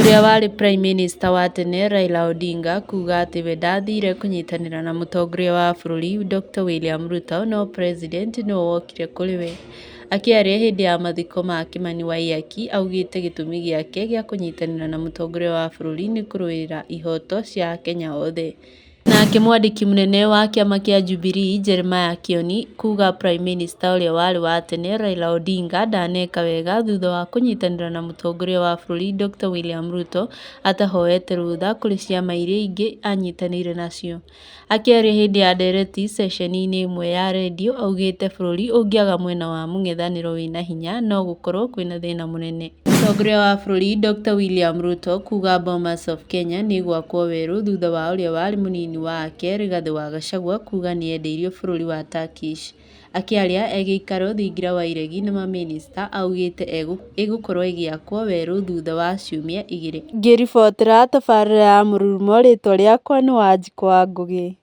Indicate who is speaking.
Speaker 1: Ũrĩa warĩ Prime Minister wa tene Raila Odinga kuuga atĩ we ndathire kũnyitanĩra na mũtongoria wa bũrũri Dr William Ruto no President nĩwe wokire kũrĩ we. Akĩaria hĩndĩ ya mathiko ma Kimani Waiyaki augĩte gĩtũmi gĩake gĩa kũnyitanĩra na mũtongoria wa bũrũri nĩ kũrũĩrĩra ihoto cia akenya othe. Nake mwandĩki mũnene wa kĩama kĩa Jubilee Jeremiah Kioni kuga Prime Minister ũrĩa warĩ wa tene Raila Odinga ndaneka wega thutha wa kũnyitanĩra na mũtongoria wa bũrũri Dr William Ruto atahoete rũtha kũrĩ ciama iria ingĩ anyitanĩire nacio. Akĩaria hĩndĩ ya ndereti ceceni-inĩ ĩmwe ya redio augĩte bũrũri ũngĩaga mwena wa mũng'ethanĩro wĩna hinya no gũkorwo kwĩna thĩna mũnene. Mũtongoria wa bũrũri Dr William Ruto kuga Bomas of Kenya nĩ ĩgwakwo werũ thutha wa ũrĩa warĩ mũnini wake Rigathĩ wa Gachagua kuga nĩendeirio bũrũri wa Turkish. Akĩaria e gĩikaro thingira wa iregi na mamĩnĩsta augĩte ĩgũkorwo ĩgĩakwo werũ thutha wa ciumia 2. Ngĩribotera tabarĩra ya Mũrurumo rĩtwa rĩakwa nĩ Wanjikũ wa Ngũgĩ.